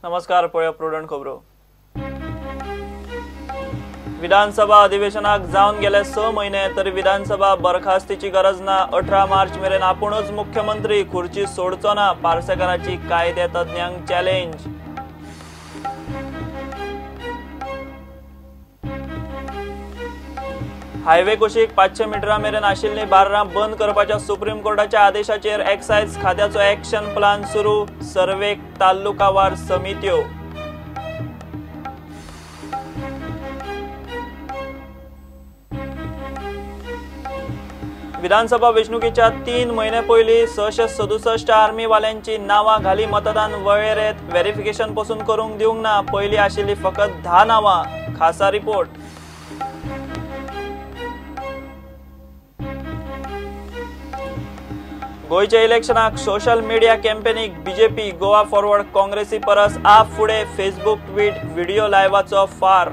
नमस्कार, पळया प्रुडंट खबरो. विधानसभा अधिवेशनाक जावन गेले 6 म्हयने तरी विधानसभा बरखास्तीची गरज ना. 18 मार्च मेरेन आपूणच मुख्यमंत्री, खुर्ची सोडचो ना, पार्सेकाराची कायदे तज्ञांक चॅलेंज. हायवे कुशीक 500 मिटरां मेरेन आशिल्लीं बार्रां बंद करपाच्या सुप्रीम कोर्टाच्या आदेशाचेर एक्सायज खात्याचो एक्शन प्लान सुरू, सर्वेक तालुकावार समित्यो. विधानसभा वेंचणुकेच्या 3 म्हयने पयलीं 667 आर्मीवाल्यांची नांवां घाली मतदान वळेरेंत, व्हेरिफिकेशन पसून करूंक दिवंक ना, पयलीं आशिल्ली फकत 10 नांवां. खासा रिपोर्ट. गोंयच्या इलेक्शनाक सोशल मिडिया कॅम्पेनीक बीजेपी, गोवा फॉरवर्ड काँग्रेसी परस आप फुडें, फेसबूक, ट्वीट, व्हिडिओ लायव्हाचो फार.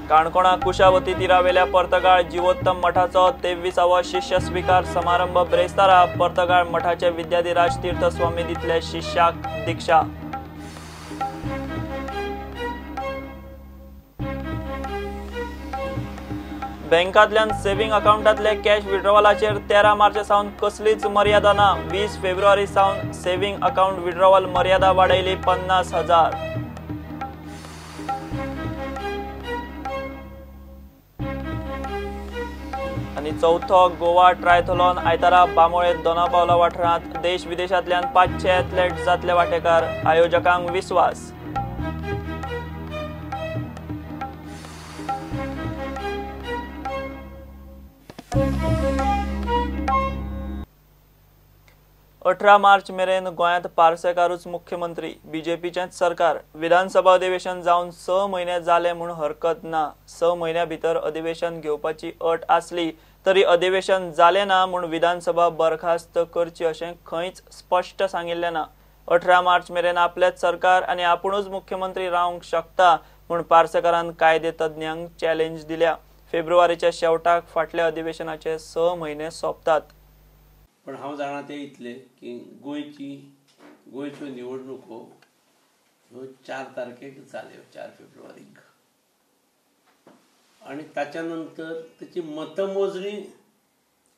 काणकोणा कुशावती तिरावेल्या पर्तगाळ जिवोत्तम मठाचो 23आवो शिष्य स्वीकार समारंभ ब्रेस्तारा. पर्तगाळ मठाचे विद्याधिराज तीर्थ स्वामी दितले शिष्याक दीक्षा. बँकांतल्यान सेव्हिंग अकाउंटांतले कॅश विड्रॉवलाचेर 13 मार्च सावन कसलीच मर्यादा ना. 20 फेब्रुवारी सावन सेव्हिंग अकाउंट विड्रॉवल मर्यादा वाडयली 50,000. आनी चवथो गोवा ट्रायथलॉन आयतारा बांबोळे दोनापावला वाठारांत देश विदेशांतल्यान 500 एथलेट जातले वांटेकार, आयोजकांक विस्वास. अठरा मार्च मेरेन गोंयांत पार्सेकारूच मुख्यमंत्री, बीजेपीचेंच सरकार. विधानसभा अधिवेशन जावन 6 म्हयने जाले म्हूण हरकत ना. 6 म्हयन्या भितर अधिवेशन घेवपाची अट आसली तरी अधिवेशन जालें ना म्हूण विधानसभा बरखास्त करची अशें खंयच स्पश्ट सांगिल्लें ना. 18 मार्च मेरेन आपलेंच सरकार आनी आपुणूच मुख्यमंत्री रावंक शकता म्हूण पार्सेकारान कायदे तज्ञांक चॅलेंज दिल्या. फेब्रुवारीच्या शेवटाक फाटल्या अधिवेशनाचे 6 म्हयने सोंपतात. पण हांव जाणा तें इतलें की गोंयच्यो निवडणुको ह्यो 4 तारखेक जाल्यो, 4 फेब्रुवारीक, आनी ताच्या नंतर तेची मतमोजणी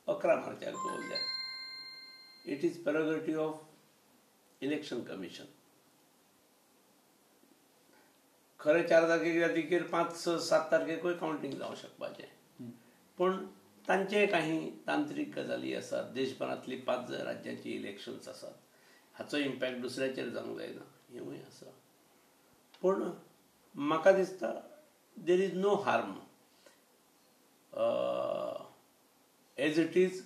11 मार्चाक दवरल्या. It is prerogative of election commission. खरें 4 तारखेक जातकीर 5, 6, 7 तारखेकूय कावंटींग जावंक शकपाचें, पूण तांचे काही तांत्रिक गजाली आसात. देशभरांतली 5 राज्यांची इलेक्शन्स आसात, हाचो इम्पॅक्ट दुसऱ्याचेर जावंक जायना हेंवूय आसा. पूण म्हाका दिसता there is no harm as it is.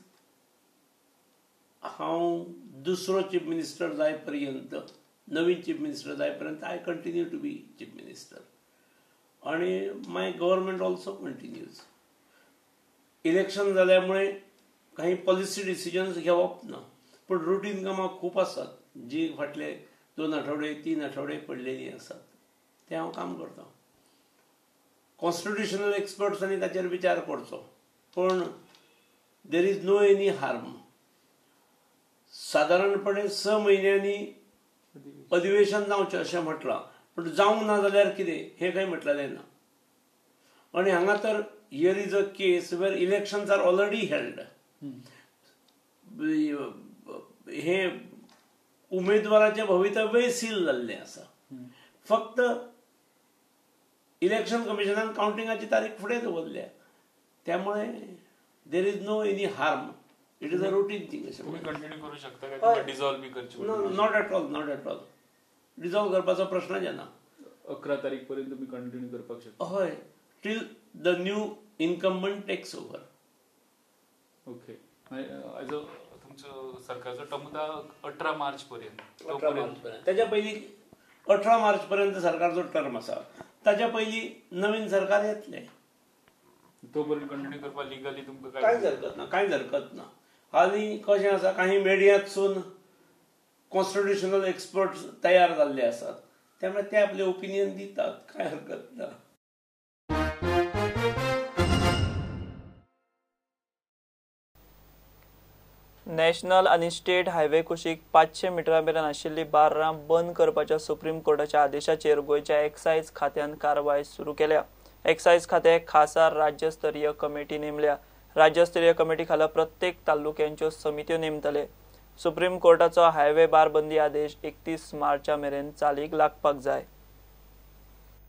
हांव दुसरो चीफ मिनिस्टर जाय पर्यंत, नवीन चीफ मिनिस्टर जाय पर्यंत I continue to be chief minister आनी my government also continues. Election जाल्यामुळे काही पॉलिसी डिसिजन्स घेवप ना, पूण रुटीन कामां खूब आसात जी फाटले 2 आठवडे 3 आठवडे पडलेली आसात, ते हांव काम करता. कॉन्स्टिट्युशनल एक्सपर्ट्सांनी ताचेर विचार करचो, पूण there is no any harm. सादारणपणे 6 म्हयन्यांनी अधिवेशन जावचें अशें म्हटलां, पूण जावंक ना जाल्यार कितें हें कांय म्हटलेलें ना. आनी हांगा तर here is a case where elections are already held. हे उमेदवाराचें भवितव्य सील जाल्लें आसा, फक्त इलेक्शन कमिशनान कावंटिंगाची तारीख फुडें दवरल्या. त्यामुळे there is no any harm. It is a routine thing. अशें कंटिन्यू करूं शकता काय डिसॉल्व बी करची? Not at all, not at all. Dissolve करपाचो प्रश्नच येना. 11 तारीख पर्यंत तुमी कंटिन्यू करपाक शकता? हय, till the new incumbent takes over. Okay, as तुमचो सरकारचो टर्म 18 मार्च पर्यंत, ताच्या पयलीं 18 मार्च पर्यंत सरकारचो टर्म आसा, ताच्या पयलीं नवीन सरकार येतलें. तो पर्यंत कंटिन्यू करपाक लिगली तुमकां कांयच हरकत ना, कांयच हरकत ना. आनी कशें आसा, काही मिडियांतसून कॉन्स्टिट्युशनल एक्सपर्ट्स तयार जाल्ले आसात, त्यामुळे ते आपले ओपिनियन दितात, कांय हरकत ना. नॅशनल आनी स्टेट हायवे कुशीक 500 मिटरां मेरेन आशिल्ली बार्रां बंद करपाच्या सुप्रीम कोर्टाच्या आदेशाचेर गोंयच्या एक्सायज खात्यान कारवाय सुरू केल्या. एक्सायज खातें खासा राज्यस्तरीय कमिटी नेमल्या. राज्यस्तरीय कमिटी खाला प्रत्येक तालुक्यांच्यो समित्यो नेमतले. सुप्रीम कोर्टाचो हायवे बार बंदी आदेश 31 मार्चा मेरेन चालीक लागपाक जाय.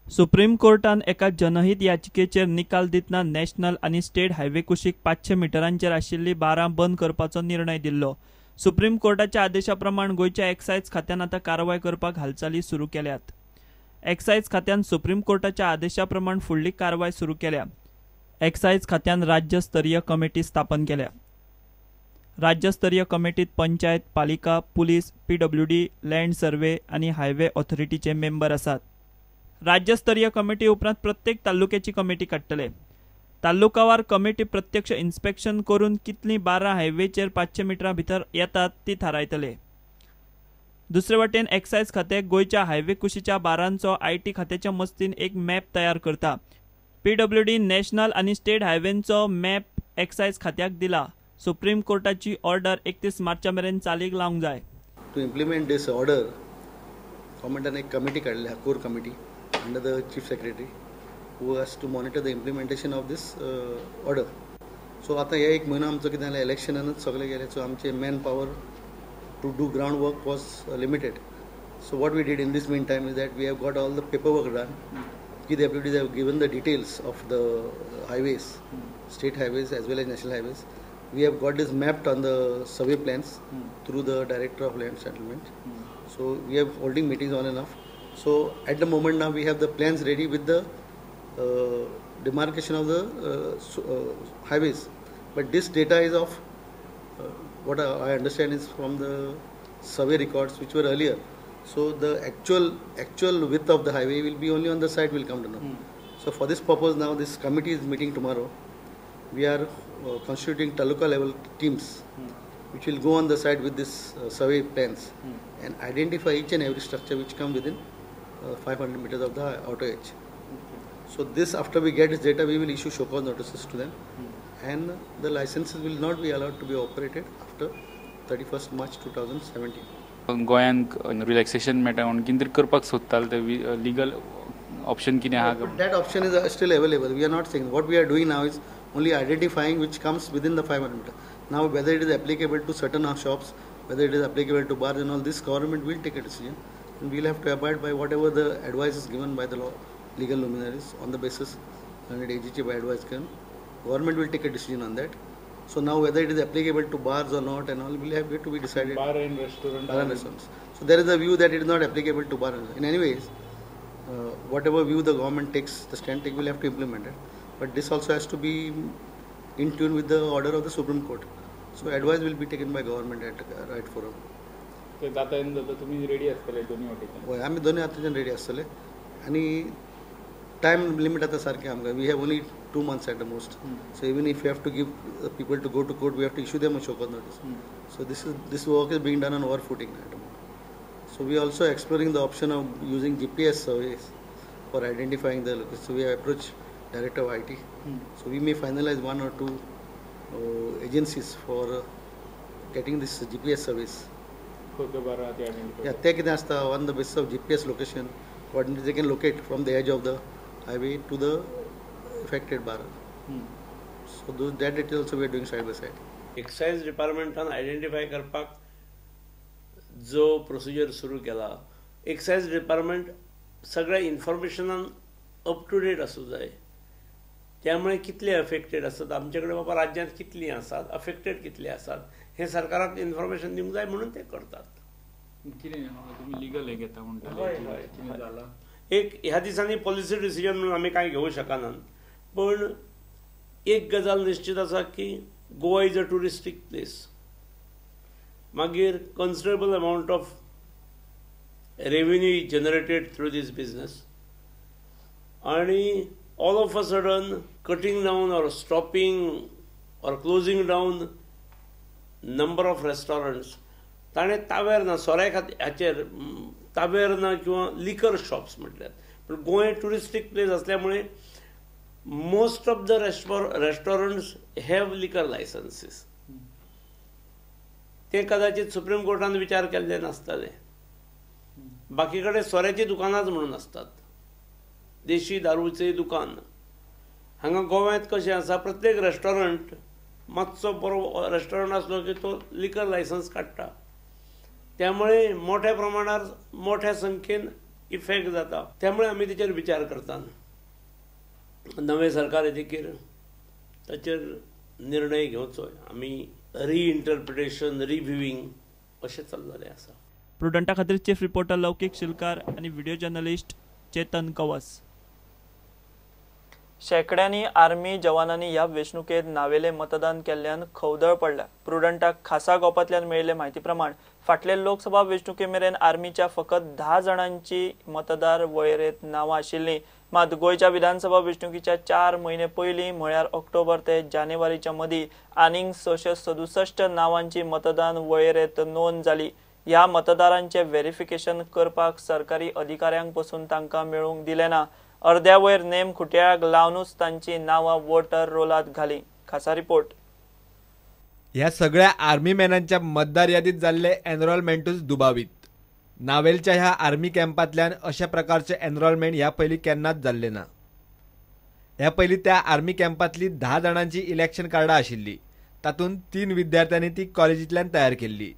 सुप्रीम कोर्टान एका जनहित याचिकेचेर निकाल दितना नॅशनल आनी स्टेट हायवे कुशीक 500 मिटरांचेर आशिल्ली बारां बंद करपाचो निर्णय दिल्लो. सुप्रीम कोर्टाच्या आदेशा प्रमाण गोंयच्या एक्सायज खात्यान आतां कारवाय करपाक हालचाली सुरू केल्यात. एक्सायज खात्यान सुप्रीम कोर्टाच्या आदेशा प्रमाण फुडली कारवाय सुरू केल्या. एक्सायज खात्यान राज्यस्तरीय कमिटी स्थापन केल्या. राज्यस्तरीय कमिटीत पंचायत, पालिका, पुलीस, PWD, land survey आनी हायवे ऑथॉरिटीचे मेंबर आसात. राज्यस्तरीय कमिटी उपरांत प्रत्येक तालुक्याची कमिटी काडटले. तालुकावार कमिटी प्रत्यक्ष इन्स्पेक्शन करून कितलीं बारां हायवेचेर 500 मिटरां भितर येतात ती थारायतले. दुसरे वटेन एक्सायज खातें गोंयच्या हायवे कुशीच्या बारांचो IT खात्याच्या मजतीन एक मॅप तयार करता. PWD national आनी स्टेट हायवेंचो मॅप एक्सायज खात्याक दिला. सुप्रीम कोर्टाची ऑर्डर 31 मार्चा मेरेन चालीक लावंक जाय. टू इम्प्लिमेंट this order गव्हर्मेंटान एक कमिटी काडली, core committee under the Chief Secretary, who has to monitor the implementation of this order. So आता हे एक म्हयनो आमचो कितें जालें, इलेक्शनानूच सगळें गेलें. सो आमचे man power to do ground work was limited. So what we did in this mean time is that we have got all the paper work done. PWDs have given the details of the highways, state highways as well as national highways. We have got this mapped on the survey plans through the Director of Land Settlement. So we are holding meetings on and off. So at the moment now we have the plans ready with the demarcation of the highways. But this data is of what I understand is from the survey records which were earlier. So the actual width of the highway will be only on the site will come to know. So for this purpose now this committee is meeting tomorrow. We are constituting taluka level teams which will go on the site with this survey plans and identify each and every structure which come within 500 meters of the outer edge. Okay. So this, after we get this data, we will issue show cause notices to them and the licenses will not be allowed to be operated after 31st March 2017. गोंयांत relaxation मेळटा म्हणून कितें तरी करपाक सोदताले ते legal option कितें आहा? That option is still available. We are not saying. What we are doing now is only identifying which comes within the 500 meter. Now whether it is applicable to certain shops, whether it is applicable to bars and all, this government will take a decision and we will have to abide by whatever the advice is given by the law, legal luminaries on the basis and AGC by advice given. Government will take a decision on that. So now whether it is applicable to bars or not and all will have to be decided. Bar and restaurant. Bar and restaurants. So there is a view that it is not applicable to bar. In any ways, whatever view the government takes, the stand take, will have to implement it. But this also has to be in tune with the order of the Supreme Court. So advice will be taken by government at right forum. जाता जाता तुम्ही ready आसतले दोन्ही वाटेच्यान? हय, आमी दोन्ही हाताच्यान ready आसतले आनी टायम लिमीट आतां सारकें आमकां. We have only 2 months at the most. So even if you have to give people to go to court, we have to issue them a show cause notice. So this work is being done on our footing at the moment. So we also exploring the option of using GPS surveys for identifying the location. So we have approach Director of IT. So we may finalize 1 or 2 agencies for getting this GPS service. Yeah, ते कितें आसता on the basis of GPS location, coordinates they can locate from the edge of the highway to the affected bar. So those, that detail also we are doing side by side. Excise डिपार्टमेंटान identify करपाक जो procedure सुरू केला, excise department सगळ्या इन्फॉर्मेशनान up two date आसूं जाय. त्यामुळे कितले affected आसात आमचे कडेन, बाबा राज्यांत कितलीं आसात, अफेक्टेड कितले आसात हें सरकाराक इन्फॉर्मेशन दिवंक जाय म्हणून ते करतात. कितें तुमी लिगल हें घेता म्हणटाले, कितें जालां? एक ह्या दिसांनी पॉलिसी डिसिजन म्हणून आमी कांय घेवंक शकनात, पण एक गजाल निश्चित आसा की Goa is a touristic place. मागीर considerable amount of revenue is generated through this business आनी all of a sudden cutting down or stopping or closing down number of restaurants, ताणें तावेर्ना सोऱ्या खातीर हाचेर तावेर्ना किंवा लिकर शॉप्स म्हटल्यात, पण गोंय ट्युरिस्टीक प्लेस असल्यामुळे most of the restaurants have liquor licenses. तें कदाचित supreme कोर्टान विचार केल्ले नासतले. बाकी कडेन सोऱ्याची दुकानांच म्हणून आसतात, देशी दारूचें दुकान. हांगा गोव्यांत कशें आसा, प्रत्येक रेस्टॉरंट मातसो बरो रेस्टॉरंट आसलो की तो लिकर लायसन्स काडटा. त्यामुळे मोठ्या प्रमाणार मोठ्या संख्येन इफेक्ट जाता. त्यामुळे आमी तेचेर विचार करतात. नवें सरकार येतकीर ताचेर निर्णय घेवचो. आमी रिइंटरप्रिटेशन, रिव्ह्यूइंग अशें चल्लेलें आसा. प्रुडंटा खातीर चीफ रिपोर्टर लौकीक शिलकार आनी व्हिडिओ जर्नलिस्ट चेतन कवस. शेकड्यांनी आर्मी जवानांनी ह्या वेंचणुकेत नावेले मतदान केल्ल्यान खवदळ पडल्या. प्रुडंटाक खासा गोपांतल्यान मेळिल्ले म्हायती प्रमाण फाटले लोकसभा वेंचणुके मेरेन आर्मीच्या फकत 10 जाणांची मतदार वळेरेंत नांवां आशिल्लीं. मात गोंयच्या विधानसभा वेंचणुकीच्या 4 म्हयने पयलीं म्हळ्यार ऑक्टोबर ते जानेवारीच्या मदीं आनीक 667 नांवांची मतदान वळेरेंत नोंद जाली. ह्या मतदारांचे व्हेरिफिकेशन करपाक सरकारी अधिकाऱ्यांक पसून तांकां मेळूंक दिलें ना. अर्द्या वयर नेम खुट्याक लावनूच तांची नांवां वोटर रोलात घाली. खासा रिपोर्ट. ह्या सगळ्या आर्मी मॅनांच्या मतदार यादीत जाल्ले एनरोलमेंटूच दुबावीत. नावेलच्या ह्या आर्मी कॅम्पांतल्यान अशा प्रकारचे एनरोलमेंट ह्या पयलीं केन्नाच जाल्लें ना. ह्या पयलीं त्या आर्मी कॅम्पांतली 10 जाणांची इलेक्शन कार्डां आशिल्ली. तातूंत 3 विद्यार्थ्यांनी ती कॉलेजींतल्यान तयार केल्ली.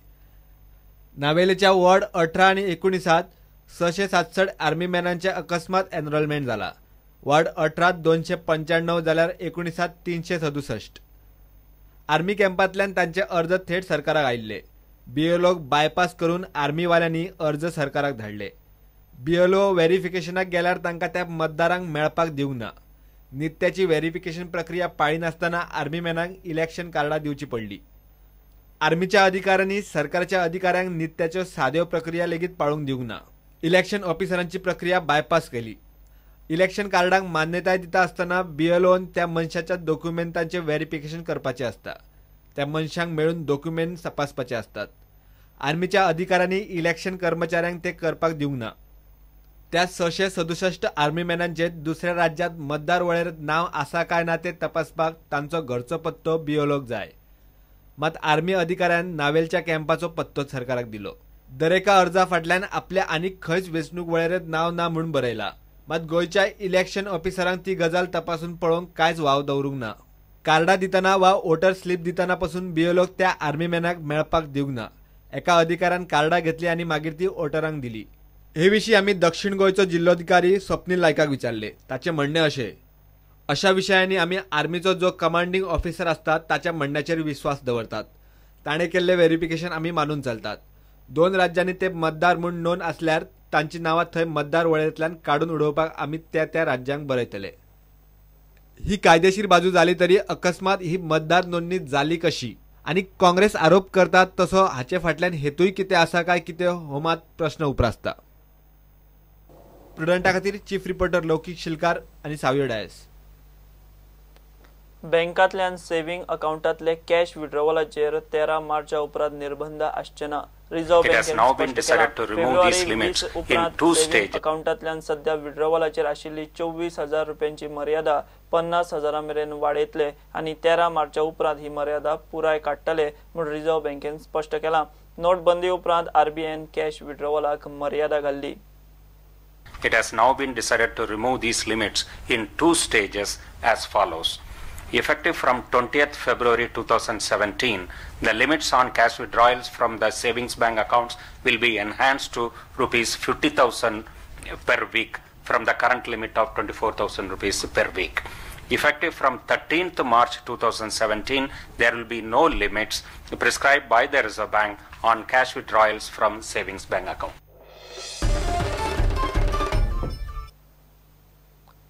नावेलेच्या वॉर्ड 18 आनी 19 667 आर्मी मॅनांचे अकस्मात एनरोलमेंट जाला. वॉर्ड 18 295 जाल्यार 19 367. आर्मी कॅम्पांतल्यान तांचे अर्ज थेट सरकाराक आयिल्ले. बीएलओक बायपास करून आर्मीवाल्यांनी अर्ज सरकाराक धाडले. बीएलओ व्हेरिफिकेशनाक गेल्यार तांकां त्या मतदारांक मेळपाक दिवंक ना. नित्याची व्हेरिफिकेशन प्रक्रिया पाळिनासतना आर्मी मॅनांक इलेक्शन कार्डां दिवची पडली. आर्मीच्या अधिकाऱ्यांनी सरकारच्या अधिकाऱ्यांक नित्याच्यो साद्यो प्रक्रिया लेगीत पाळूंक दिवंक ना. इलेक्शन ऑफिसरांची प्रक्रिया बायपास केली. इलेक्शन कार्डांक मान्यताय दिता आसतना बीएलओन त्या मनशाच्या डॉक्युमेंटांचें व्हेरिफिकेशन करपाचें आसता. त्या मनशांक मेळून डॉक्युमेंट तपासपाचे आसतात. आर्मीच्या अधिकाऱ्यांनी इलेक्शन कर्मचाऱ्यांक ते करपाक दिवंक ना. त्या 667 आर्मी मॅनांचे दुसऱ्या राज्यांत मतदार वळेरेंत नांव आसा काय ना ते तपासपाक तांचो घरचो पत्तो बीएलओक जाय. मात आर्मी अधिकाऱ्यान नावेलच्या कॅम्पाचो पत्तो सरकाराक दिलो. दरेका अर्जा फाटल्यान आपल्या आनीक खंयच वेंचणूक वळेरेंत नांव ना म्हूण बरयला. मात गोंयच्या इलेक्शन ऑफिसरांक ती गजाल तपासून पळोवंक कांयच वाव दवरूंक ना. कार्डां दितना वा वोटर स्लीप दितना पसून बीएलओक त्या आर्मी मॅनाक मेळपाक दिवंक ना. एका अधिकाऱ्यान कार्डां घेतली आनी मागीर ती वोटरांक दिली. हे विशीं आमी दक्षिण गोंयचो जिल्लोधिकारी स्वप्नील नायकाक विचारले. ताचें म्हणणें अशें, अशा विशयांनी आमी आर्मीचो जो कमांडींग ऑफिसर आसता ताच्या म्हणण्याचेर विस्वास दवरतात. ताणें केल्लें व्हेरिफिकेशन आमी मानून चलतात. 2 राज्यांनी ते मतदार म्हूण नोंद आसल्यार तांची नांवां थंय मतदार वळेरेंतल्यान काडून उडोवपाक आमी त्या त्या राज्यांक बरयतले. ही कायदेशीर बाजू जाली तरी अकस्मात ही मतदार नोंदणी जाली कशी आनी काँग्रेस आरोप करतात तसो हाचे फाटल्यान हेतूय कितें आसा काय कितें हो मात प्रश्न उप्रासता. प्रुडंटा खातीर चीफ रिपोर्टर लौकीक शिलकार आनी सावियो डायस. बँकांतल्यान सेव्हिंग अकाउंटांतले कॅश विड्रॉवलाचेर 13 मार्चा उपरांत निर्बंध आसचे ना. रिझर्व्ह बँकेन स्पश्ट केलां, फेब्रुवारी 20 उपरांत सेव्हिंग अकाउंटांतल्यान सध्या विड्रॉवलाचेर आशिल्ली 24,000 रुपयांची मर्यादा 50,000 मेरेन वाडयतले आनी 13 मार्चा उपरांत ही मर्यादा पुराय काडटले म्हूण रिझर्व्ह बँकेन स्पश्ट केलां. नोटबंदी उपरांत आरबीआयन कॅश विड्रॉवलाक मर्यादा घाल्ली. It has now been decided to remove these limits in 2 stages as follows. Effective from 20th February 2017, the limits on cash withdrawals from the savings bank accounts will be enhanced to rupees 50,000 per week from the current limit of 24,000 rupees per week. Effective from 13th March 2017, there will be no limits prescribed by the Reserve Bank on cash withdrawals from savings bank account.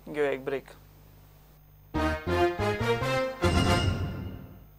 घेऊया एक break.